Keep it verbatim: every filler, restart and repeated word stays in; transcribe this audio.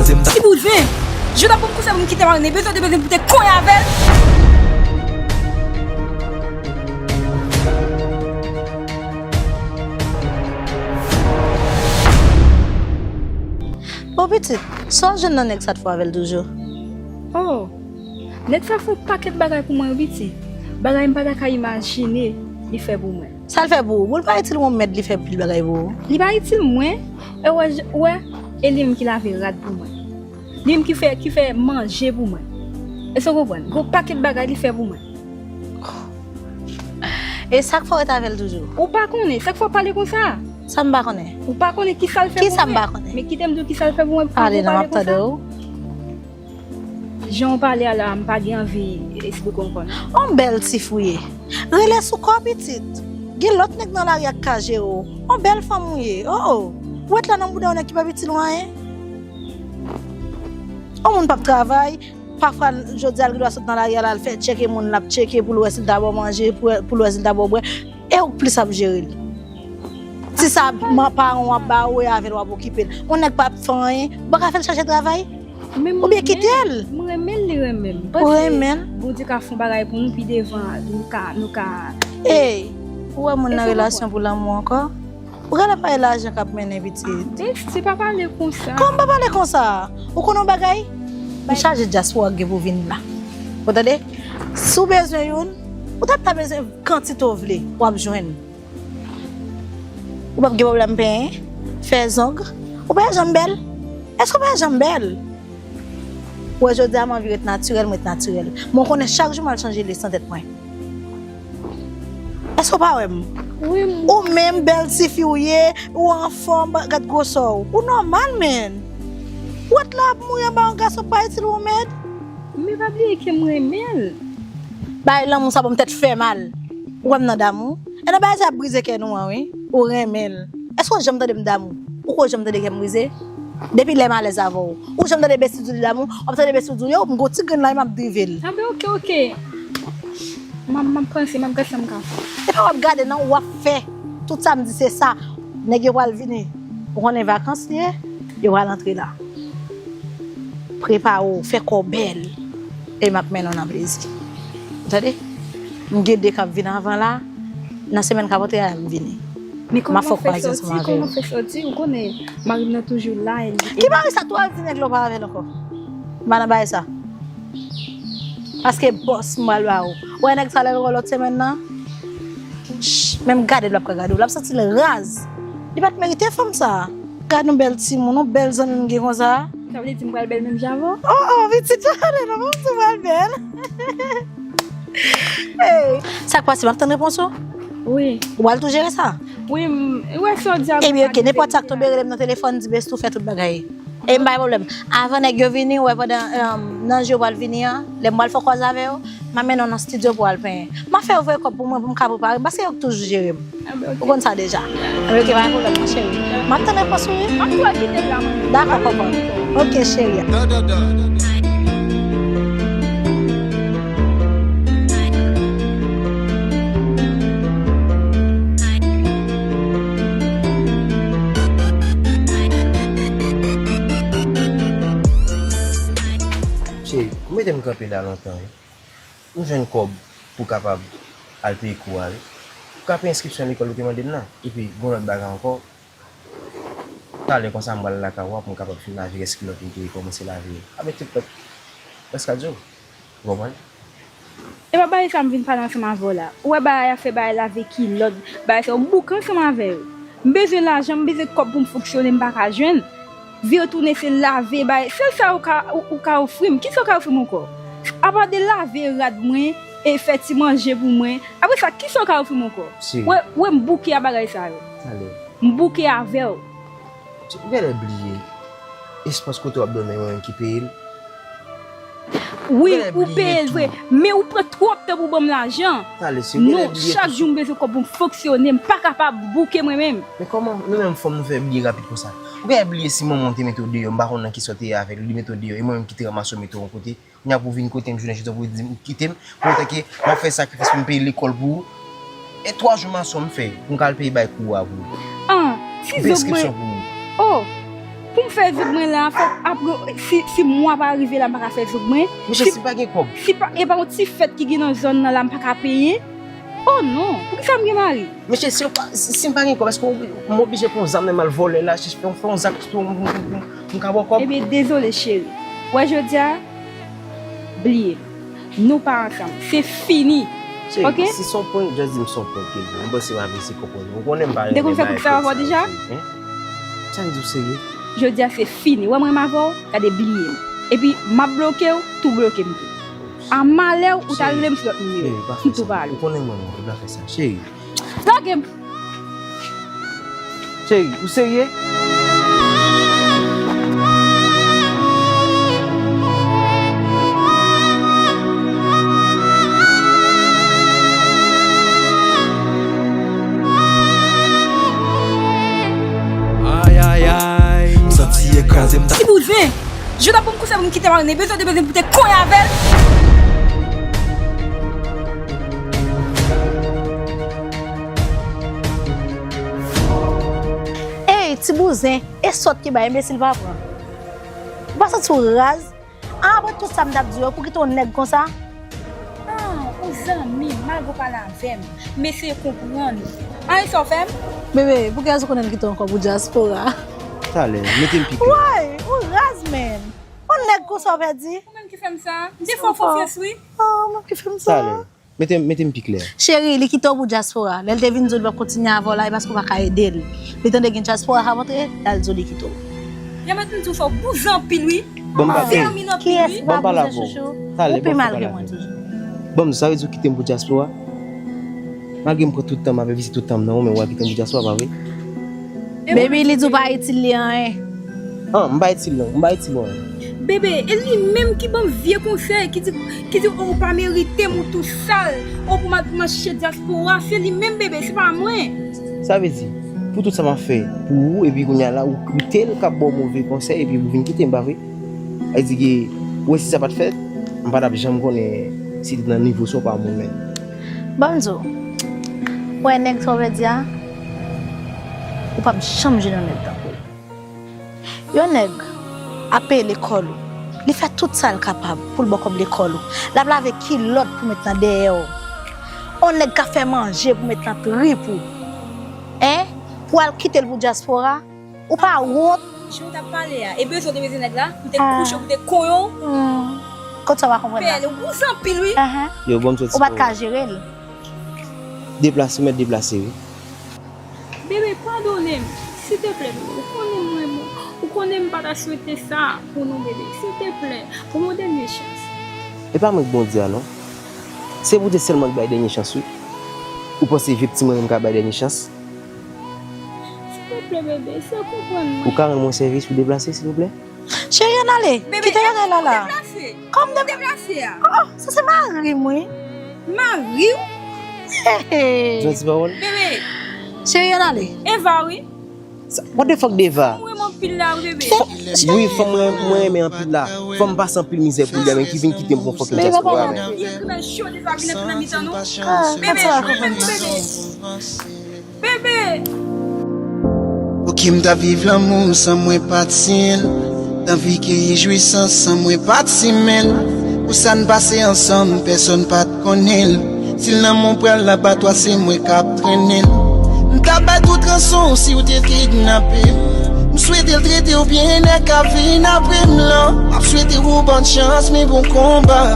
Ti bouzen! Jodi a pou m kouche pou m kite mari m, bezwen te bezwen pou te konyen avè l. Bon, pitit, sa w jwenn nan nèg sa t fè avè l toujou? Oh, nèg sa fè yon pakèt bagay pou mwen, wi, pitit. Bagay m pa ta ka imajine li fè pou mwen. Sa l fè pou ou? Bon, l pa itil mwen, mèd li fè pil bagay pou ou. Li pa itil mwen, e wè, wè, e li menm ki lave rad pou mwen. Li menm ki fè, ki fè manje pou mwen. Èske w konprann? Gon pakèt bagay li fè pou mwen. E sa k fè w ret avè l toujou? Ou pa konnen, sa k fè w pale konsa? Sa m pa konnen? Ou pa konnen ki sa l fè pou mwen? Ki sa m pa konnen? Men kite m di w ki sa l fè pou mwen pou w pale konsa. Ale non, m ap tande w. Jan w pale a la, m pa gen anvi esplike w konn. On bèl ti fi w ye. Rele sou kò w, pitit. Gen lòt nèg nan lari a k ka jere w. On bèl fanm ou ye. Oh, oh. Ou ret la nan bouda yon nèg ki p ap itil ou anyen. On moun p ap travay. Pafwa, jodi a, l gendwa sot nan lari a la, l fè tcheke moun, l ap tcheke pou l wè si l ta ba w manje, pou, pou l wè si l ta ba w bwè. E ou k plis ap jere l. Ti sa, paran w ap ba ou, e avè l w ap okipe l. On nèg p ap fè anyen, ou pa ka fè l chache travay? Oubyen kite l. M renmen l, li renmen m. Ou renmen l? Bondye ka fè yon bagay pou nou pi devan, nou ka, nou ka. Ey, ou wè moun nan relasyon pou lanmou ankò? Ou genlè pale lajan k ap mennen pitit. Besti, pa pale konsa. Kòman m pa pale konsa? Ou konn yon bagay? M chaje dyaspora k gen pou vin la. Ou tande? Si w bezwen youn, ou t ap ta bezwen kantite w vle, w ap jwenn. Ou p ap gen pwoblèm penyen, fè zong. Ou pa janm bèl. Èske ou pa janm bèl? Ou wè jodi a m anvi ret natirèl, m ret natirèl. Men w konnen chak jou m al chanje lès nan tèt mwen. Èske w pa wè m? Wi, m. Ou menm bèl tifi w ye, ou anfòm, gad gwosè w. Ou nòmal, menn. Ou ret la ap mouri anba yon gason pa itil ou, mèd. Men pa bliye ke m renmen l. Bay lanmou sa ban m tèt fè mal. Ou wè m nan damou? E nan bagay sa ap brize kè nou an, wi. Ou renmen l. Èske w janm tande m damou? Ou ko janm tande kè m brize? Depi lè m alèz avè w. Ou janm tande Besti di w li damou? W ap tande Besti di w yo, m gon ti grenn la, m ap drive l. Anben, oke, oke. M ap, m ap panse, m ap gade sa m ka fè. E pa w ap gade, non, w ap fè. Tout sa m di, se sa. Nèg yo pral vini. Ou konnen vakans li ye? Yo pral antre la. Prepare w, fè kò w bèl. E m ap mennen w nan plezi. Ou tande? M gen de k ap vin avan la. Nan semèn k ap antre a, m vini. M ap fè w kwaze ansanm avè yo. Men kòman w fè sòti? Kòman w fè sòti? Ou konnen, mari m nan toujou la. Ki mari sa tou al di nèg la w pa avè l ankò? M pa nan bagay sa. Paske bòs m pral ba ou. Ou wè nèg sa lè l wè w lòt semèn nan? Ch, menm gade l w ap ka gade w. L ap santi l raz. Li pa t merite fanm sa. Gad yon bèl timoun, yon bèl zanmi m gen konsa. Sa vle di m pral bèl menm jan avè w? Oh, oh, pitit, ale non, m di w pral bèl. Hey, sa k pase, m ap tann repons ou? Wi. Ou pral tou jere sa? Wi, m, ou wè sa w di a. Ebyen, oke, nenpòt sa k tonbe, rele m nan telefòn, di Besti ou fè tout bagay. E m bay pwoblèm. Avan nèg yo vini, ou wè pandan, um, nan jou yo pral vini an, lè m pral fè kwaze avè yo, m ap mennen w nan estidyo pou w al penyen. M ap fè yo voye kòb pou mwen, pou m ka prepare m, paske yo k toujou jere m. Ou konn sa deja. Anben, oke, pa gen pwoblèm, non, cheri. M ap tann repons ou, wi. M ap tou al kite l la, mwen. Dakò, kòkòt. Oke, cheri. Cheri, ou mete m kanpe la lontan, wi. M jwenn kòb pou kapab al peye kou a, wi. Pou ka peye enskripsyon lekòl ou te mande m nan. Epi, gon lòt bagay ankò. Talè konsa, m pral lakay ou a pou m kapab fin lave rès kilòt m te kòmanse lave yo. Avèk tout lòt rès kadyo. Ou konprann? E pa bagay sa m vin pale ansanm avè w la. Ou wè bagay afè bagay lave kilòt, bagay sa yo, m bouke ansanm avè yo. M bezwen lajan, m bezwen kòb pou m fonksyone, m pa ka jwenn. Vire tounen se lave, bay. Sèl sa ou ka, ou, ou ka ofri m. Kisa ou ka ofri m ankò? Apa de lave rad mwen, e fè ti manje pou mwen. Apre sa, kisa ou ka ofri m ankò? Cheri. Wè, wè m bouke a bagay sa yo. Talè. M bouke avè w. Ou genlè bliye. Espas kote w ap dòmi, mwen menm ki peye l. Wi, ou peye l vre, men ou pran twòp tan pou ban m lajan. Talè, cheri, ou genlè bliye tou. Non, chak jou m bezwen kòb pou m fonksyone, m pa kapab bouke mwen menm. Men kòman nou menm fanm nou fè bliye rapid konsa? Ou genlè bliye si manman w te mete w deyò, m pa konn nan kisa w te ye avè l, li mete w deyò, e mwen menm ki te ranmase w mete w yon kote. Kounye a pou w vin kote m jounen jodi a pou w di m kite m, pandan ke m ap fè sakrifis pou m peye lekòl pou ou. E twa jou mason m fè pou m ka al peye bay kou a pou ou. An, ti zòb mwen. M peye enskripsyon pou ou. Oh! Pou m fè zoug mwen la, fòk apre, si, si mwa pa rive la, m pa ka fè zoug mwen. Mesye, si m pa gen kòb. Si pa, e pa yon ti fèt ki gen nan zòn nan la, m pa ka peye. Oh non, poukisa m gen mari? Mesye, si, si m pa gen kòb, èske m oblije pran yon zam nan men al vòlè la, chèche fè yon, fè yon zak pou m, m, m, m ka ba w kòb? Ebyen, dezole, cheri. Wè, jodi a, bliye m. Nou pa ansanm. Se fini. Cheri, ok? Si se yon prank, just di m se yon prank ke l ye. M panse w ap eseye konprann. Ou konnen m pa renmen bagay fake sa yo, hein? Sa vle di w serye? Jodi a se fini. Wè m renmen avè w, gade bliye m. Epi m ap bloke w, tou bloke m tou. A malè w, ou ta rele m sou lòt nimewo. M tou pa ale. Ou konnen mwen, mwen, ou pa fè sa. Cheri. Lage m. Cheri, ou serye? Ay, ay, ay. M santi ekraze m ta. Ti bouzen! Jodi a pou m kouse pou m kite mari m, bezwen de bezwen pou te konyen avè l. Ey, ti bouzen, e sòt ki bay enbesil pa pran. Ou pa santi w raz? A, apre tout sa m t ap di yo, pou kite yon nèg konsa? Ah, ou zanmi m, malgre w pale avè m, m eseye konprann ou. Anyen sa w fè m? Bebe, pou ki rezon konnen l kite w ankò pou dyaspora? Talè, mete m pi klè. Woy, ou raz, man. Yon nèg konsa w pèdi? Ou menm ki fè m sa? M te fè w konfyans, wi. Ah, ou menm ki fè m sa? Talè, mete m, mete m pi klè. Cheri, li kite w pou dyaspora. Lè l te vin di w li p ap kontinye avè w la, e paske w pa ka ede l. Li tande gen dyaspora k ap antre, l al di w li kite w. Permèt m di w sa, w bouzen anpil, wi. Bon, m pa, ey, kiyès ki pa bouzen, chouchou? Ou pi mal ke mwen toujou. Bon, sa vle di w kite m pou dyaspora? Malgre m pran tout tan m ap envesti tout tan m nan ou, men w al kite m pou dyaspora, pa vre? Baby, li di w pa itil li anyen. Ah, m pa itil non, m pa itil ou anyen. Bebe, e li menm ki ban m vye konsèy, ki di, ki di, "Oh, ou pa merite m, ou tou sal. Oh, pou m al, pou m al chèche dyaspora." Se li menm, bebe, se pa mwen. Sa vle di, pou tout sa m ap fè pou ou, epi kounye a la, ou koute l k ap ba w move konsèy, epi ou vin kite m, pa vre? Sa vle di ke, ou wè si sa pa t fèt, m pa t ap janm konnen si li t nan nivo sa w pa moun menm. Ban m di w, wè nèg sa w pèdi a, ou p ap janm jwenn yon nèg tankou l. Yon nèg ap peye lekòl ou, li fè tout sa l kapab pou l ba w kòb lekòl ou, l ap lave kilòt pou met nan dèyè w. Yon nèg k ap fè manje pou met nan trip ou. Hein? Pou w al kite l pou dyaspora? Ou pa wont? Jan w t ap pale a, e bezwen w te bezwen nèg la, pou te kouche, pou te konyen w. Kot sa w pa konprann la? Pèl, ou bouzen anpil, wi. Yo, bon, m soti. Ou pa t ka jere l. Deplase, ou mèt deplase, wi. Bebe, padone m. Silteplè, bebe. Ou konnen m renmen w. Ou konnen m pa ta swete sa pou nou, bebe. Silteplè, ban m yon dènye chans. E pa mwen k Bondye a, non. Se Bondye sèlman k bay dènye chans, wi. Ou panse vye pti mwen menm ka bay dènye chans? Silteplè, bebe, eseye konprann mwen. Ou ka rann mwen sèvis pou deplase, silvouplè? Cheri, ann ale. Bebe, kite bagay la la. Kòm de... Deplase a. Oh, oh, sa se mari m, wi. Mari w? Hey, hey. Di yon ti pawòl. Bebe. Cheri, ann ale. Eva, wi. What the fuck, Deva? Mwen renmen anpil la, wi, bebe. Wi, fanm mwen, mwen renmen anpil la. Fanm pase anpil mizè pou li a, men ki vin kite m pou yon fucking dyaspora, men. Li ekri bèl cho, Deva vin antre nan mitan nou. Bebe, bebe. Bebe! Pou ki m t ap viv lanmou san mwen pa t siyen l? Nan vi ki jwisans san mwen pa t simen l? Pou sa n pase ansanm, pèsonn pa t konnen l. Si l nan men w pral abatwa, se mwen k ap trennen l. M t ap bay tout ranson si w te kidnape m. M swete l trete w byen, nèg k ap vin apre m lan. M ap swete w bòn chans, men bon konba.